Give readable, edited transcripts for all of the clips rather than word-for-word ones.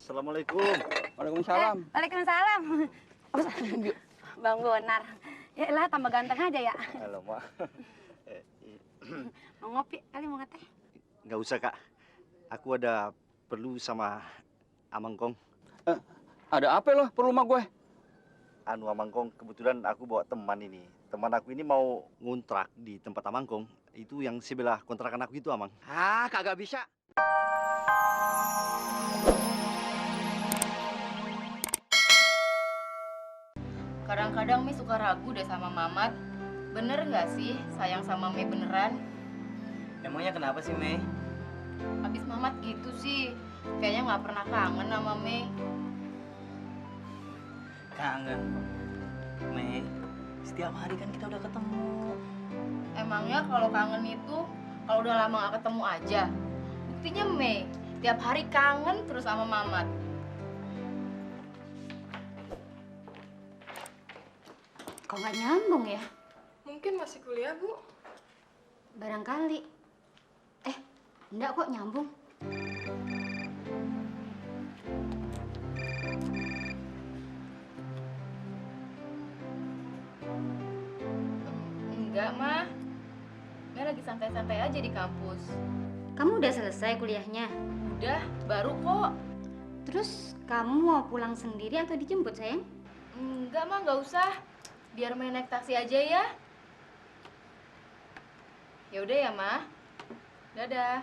Assalamualaikum. Waalaikumsalam. Waalaikumsalam. Bang Bonar. Ya lah, tambah ganteng aja ya. Halo, Mak. Mau ngopi kali mau ngeteh? Nggak usah, Kak. Aku ada perlu sama Amangkong. Ada apa lo perlu sama gue? Amangkong, kebetulan aku bawa teman ini. Teman aku ini mau ngontrak di tempat Amangkong. Itu yang sebelah kontrakan aku itu, Amang. Ah, kagak bisa. Kadang-kadang Mi suka ragu deh sama Mamat. Bener nggak sih sayang sama Mei beneran? Emangnya kenapa sih, Mei? Habis Mamat gitu sih, kayaknya nggak pernah kangen sama Mei. Kangen. Mei, setiap hari kan kita udah ketemu. Emangnya kalau kangen itu kalau udah lama nggak ketemu aja? Buktinya Mei tiap hari kangen terus sama Mamat. Kok nggak nyambung ya? Mungkin masih kuliah, Bu. Barangkali. Enggak kok nyambung. Enggak, Mah. Mei lagi santai-santai aja di kampus. Kamu udah selesai kuliahnya? Udah, baru kok. Terus kamu mau pulang sendiri atau dijemput, sayang? Enggak, Mah, nggak usah. Biar Mei naik taksi aja ya. Ya udah ya, Mah. Dadah.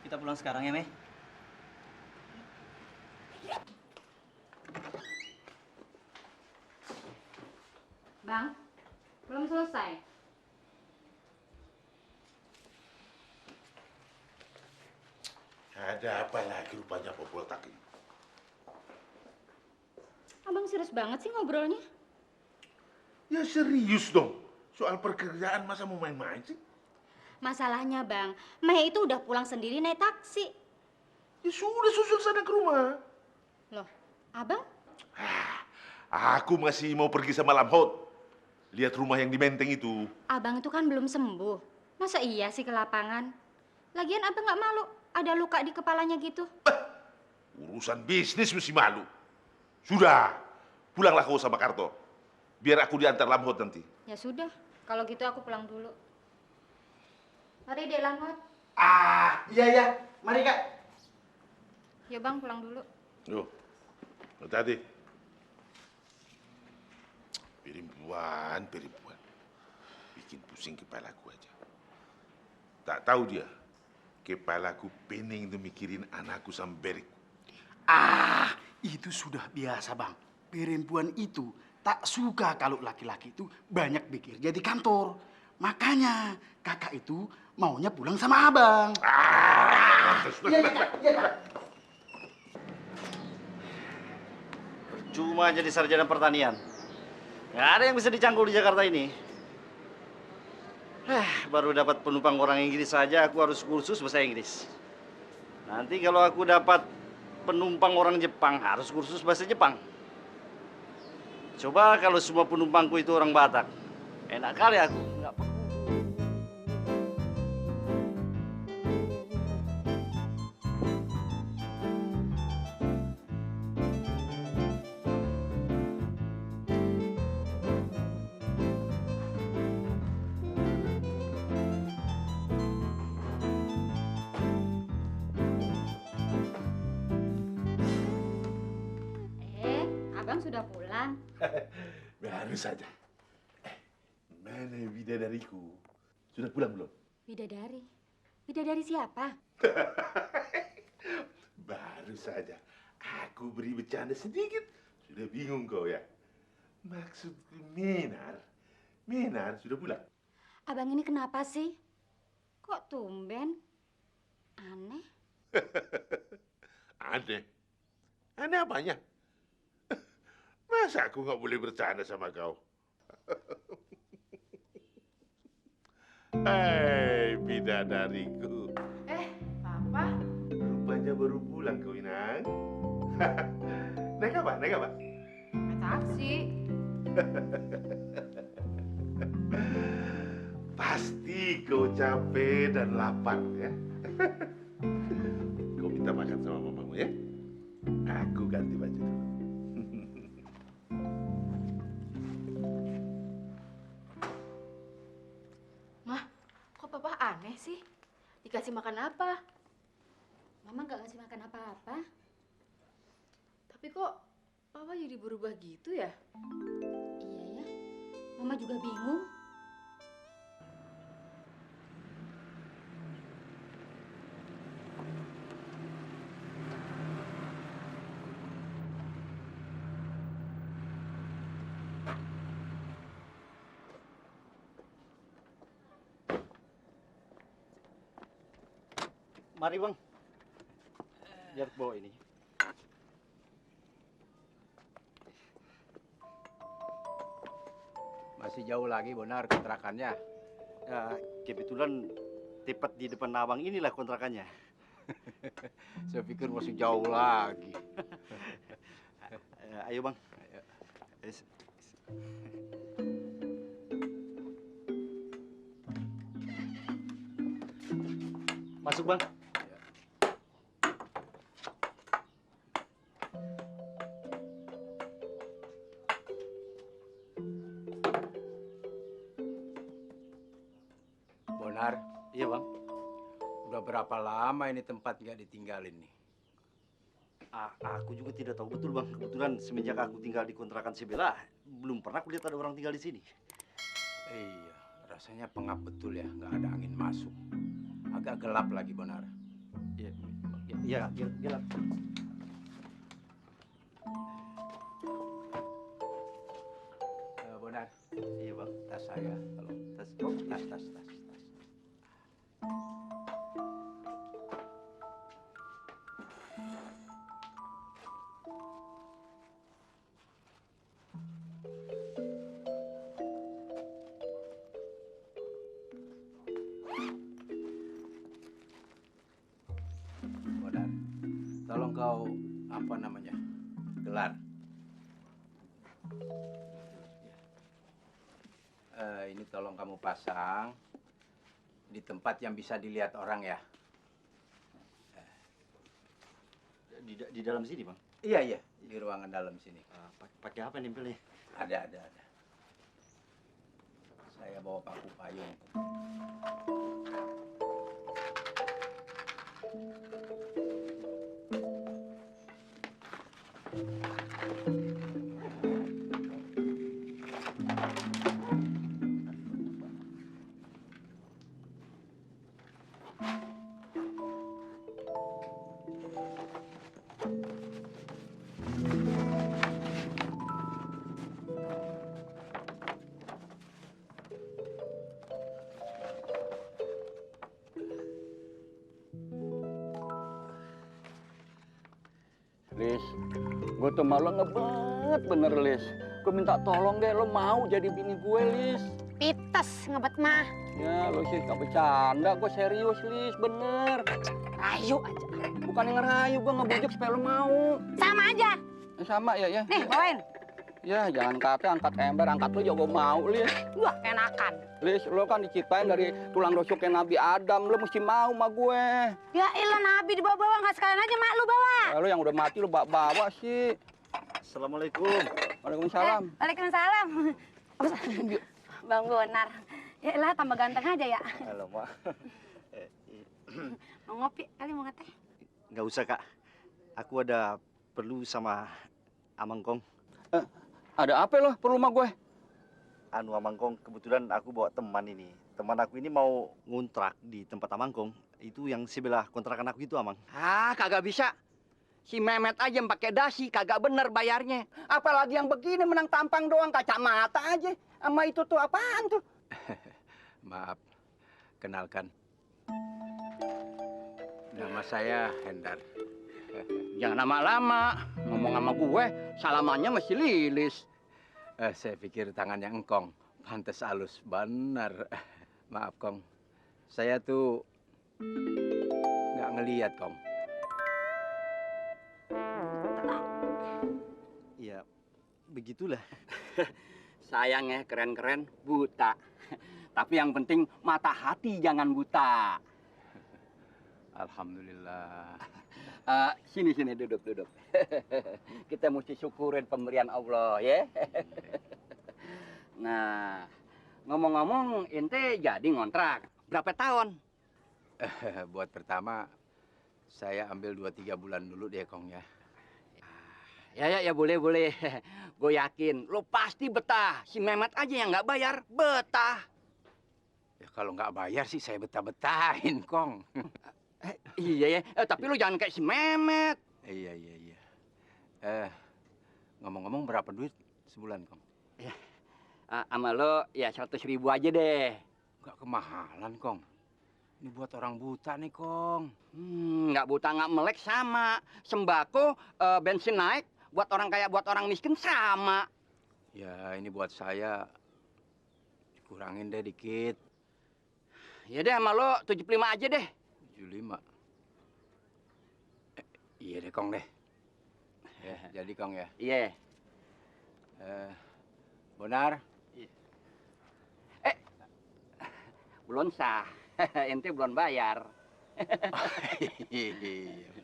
Kita pulang sekarang ya, Mei? Bang, belum selesai. Ada apa lagi rupanya Popol Tak ini? Abang serius banget sih ngobrolnya. Ya serius dong. Soal pekerjaan masa mau main-main sih? Masalahnya, Bang, Mei itu udah pulang sendiri naik taksi. Ya sudah susul sana ke rumah. Loh, Abang? Aku masih mau pergi sama Lamhot. Lihat rumah yang di Menteng itu. Abang itu kan belum sembuh. Masa iya sih ke lapangan? Lagian Abang nggak malu ada luka di kepalanya gitu? Urusan bisnis mesti malu. Sudah, pulanglah kau sama Karto. Biar aku diantar Lamhot nanti. Ya sudah, kalau gitu aku pulang dulu. Mari deh, Lamot. Iya. Mari, Kak. Ya Bang, pulang dulu. Yo, hati-hati. Perempuan. Bikin pusing kepalaku aja. Tak tahu dia, kepalaku pening tuh mikirin anakku sama beriku. Itu sudah biasa, Bang. Perempuan itu tak suka kalau laki-laki itu banyak bekerja di kantor. Makanya kakak itu maunya pulang sama abang. Iya. Cuma jadi sarjana pertanian. Nggak ada yang bisa dicangkul di Jakarta ini. Baru dapat penumpang orang Inggris saja, aku harus kursus bahasa Inggris. Nanti kalau aku dapat penumpang orang Jepang, harus kursus bahasa Jepang. Coba kalau semua penumpangku itu orang Batak. Enak kali aku. Nggak perlu. Abang sudah pulang. Baru saja. Mana bidadariku? Sudah pulang belum? Bidadari? Bidadari siapa? Baru saja. Aku beri bercanda sedikit. Sudah bingung kau ya? Maksudku Minar. Minar sudah pulang. Abang ini kenapa sih? Kok tumben? Aneh. Aneh. Aneh apanya? Masa aku nggak boleh bercanda sama kau? Hei, bidadariku. Papa? Rupanya baru pulang kau, Inang. Naik apa? Naik taksi. Pasti kau capek dan lapar, ya? Kau minta makan sama mamamu ya. Aku ganti baju dulu. Mah, kok papa aneh sih? Dikasih makan apa? Mama nggak ngasih makan apa-apa. Tapi kok papa jadi berubah gitu ya? Iya ya, Mama juga bingung. Mari bang, biar bawa ini. Masih jauh lagi Bonar kontrakannya. Ya, kebetulan tepat di depan abang inilah kontrakannya. Saya pikir masih jauh lagi. Ayo bang. Masuk bang. Bonar, Iya bang. udah berapa lama ini tempat nggak ditinggalin nih? Aku juga tidak tahu betul bang. Kebetulan semenjak aku tinggal di kontrakan sebelah, belum pernah aku lihat ada orang tinggal di sini. Iya, rasanya pengap betul ya, nggak ada angin masuk. Agak gelap lagi Bonar. Iya, gelap. Bonar, Iya bang. tas saya, kalau Tas. tas. Bonar, tolong kau apa namanya gelar. Ini tolong kamu pasang di tempat yang bisa dilihat orang ya. Di dalam sini bang. Iya, di ruangan dalam sini. Pakai apa nempelnya? Ada. Saya bawa paku payung. Lis, gue tuh malu ngebet bener, Lis. Gue minta tolong deh, lo mau jadi bini gue, Lis. Pites ngebet mah. Ya, lo sih gak bercanda, gue serius, Lis, bener. Rayu aja. Bukan yang ngerayu, gue ngebujuk supaya lo mau. Sama aja. Sama ya. Nih, bawain. Ya, jangan kata angkat ember, angkat lo juga mau, Lis. Wah, enakan. Lis, lo kan diciptain dari tulang rusuknya Nabi Adam, lo mesti mau sama gue. Ya ilah Nabi dibawa-bawa, nggak sekalian aja mak lu bawa. Lo yang udah mati lo bawa sih. Assalamualaikum. Waalaikumsalam. Waalaikumsalam. Bang Bonar. Ya ilah tambah ganteng aja ya. Halo mak. Mau ngopi kali mau ngeteh? Nggak usah kak. Aku ada perlu sama Amangkong. Ada apa lo perlu sama gue? Amangkong, kebetulan aku bawa teman ini. Teman aku ini mau ngontrak di tempat Amangkong. Itu yang sebelah kontrakan aku itu, Amang. Kagak bisa. Si Mehmet aja yang pakai dasi, kagak bener bayarnya. Apalagi yang begini menang tampang doang, kacamata aja. Sama itu tuh apaan tuh? Maaf, kenalkan. Nama saya Hendar. Jangan lama-lama. Ngomong sama gue, salamannya masih Lilis. Saya pikir tangannya engkong. Pantes halus, benar. Maaf, Kong. Saya tuh nggak ngeliat, Kong. Ya, begitulah. Sayangnya keren-keren, buta. Tapi yang penting mata hati jangan buta. Alhamdulillah. Sini duduk. Kita mesti syukurin pemberian Allah ya. Nah, ngomong-ngomong, ente jadi ngontrak berapa tahun? Buat pertama, saya ambil 2-3 bulan dulu deh, Kong ya. Ya boleh. Gue yakin lo pasti betah. Si Mehmet aja yang nggak bayar, betah. Ya kalau nggak bayar sih saya betah-betahin, Kong. Iya ya, tapi lo jangan kayak si Mehmet. Iya. Ngomong-ngomong berapa duit sebulan, Kong? Sama lo ya 100.000 aja deh. Nggak kemahalan, Kong. Ini buat orang buta nih, Kong. Nggak buta nggak melek sama. Sembako, bensin naik, buat orang kaya buat orang miskin sama. Ya ini buat saya. Kurangin deh dikit. Ya deh sama lo 75 aja deh. 75. Iya deh, Kong deh. Ya, jadi Kong ya. Iya. Bonar. Belum sah. Ente belum bayar. Iya.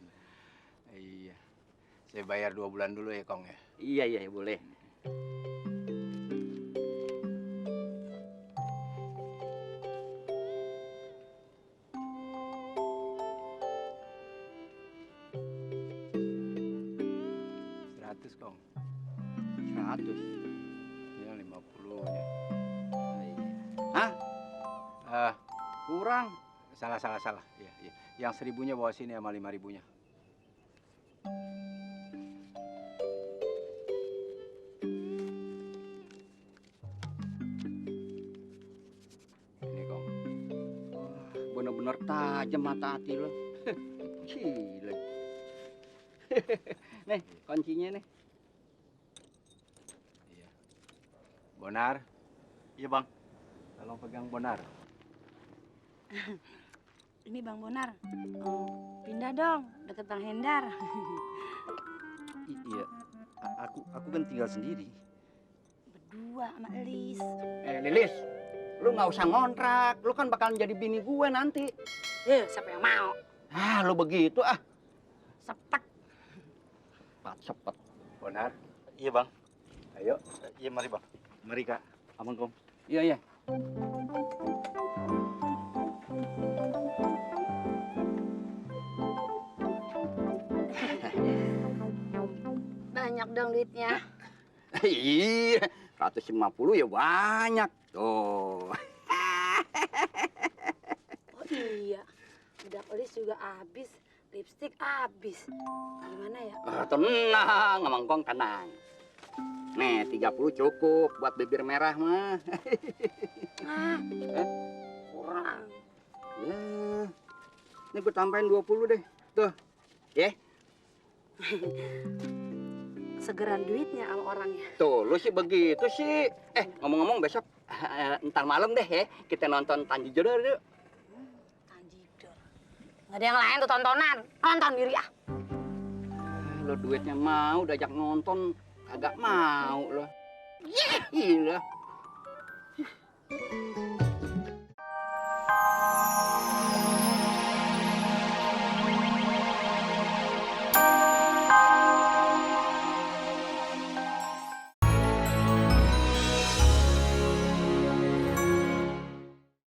Saya bayar 2 bulan dulu ya, Kong ya. Iya, boleh. Kong. 100. Ya 50-nya. Hah? Kurang. Salah. Iya. Yang 1.000-nya bawa sini sama 5.000-nya. Ini, Kong. Bener-bener tajam mata hati lo. Gila. Nih, kuncinya nih. Iya. Bonar. Iya, Bang. Tolong pegang Bonar. Ini Bang Bonar. Pindah dong, deket Bang Hendar. Iya. Aku kan tinggal sendiri. Berdua sama Elis. Lilis, lu nggak usah ngontrak. Lu kan bakalan jadi bini gue nanti. Siapa yang mau? Lu begitu ah. Sepet. Sepet. Bonar. Iya, Bang. Ayo. Iya, mari, Bang. Mari, Kak. Aman, Kong. Iya. Banyak dong duitnya. Iya, 150 ya banyak. Tuh. Oh iya, bedak Elis juga habis, lipstik habis. Gimana ya? Tenang, Ngomong tenang. Nih, 30 cukup buat bibir merah mah. Kurang. Ya, ini gue tambahin 20 deh. Tuh, ya. Segeran duitnya sama orangnya. Tuh, lu sih begitu sih. Ngomong-ngomong besok, ntar malam deh ya, kita nonton Tanji Jodoh yuk. Tanji Jodoh. Nggak ada yang lain tuh tontonan. Nonton diri ah. Lo duitnya mau, diajak nonton, kagak mau lo. Gila.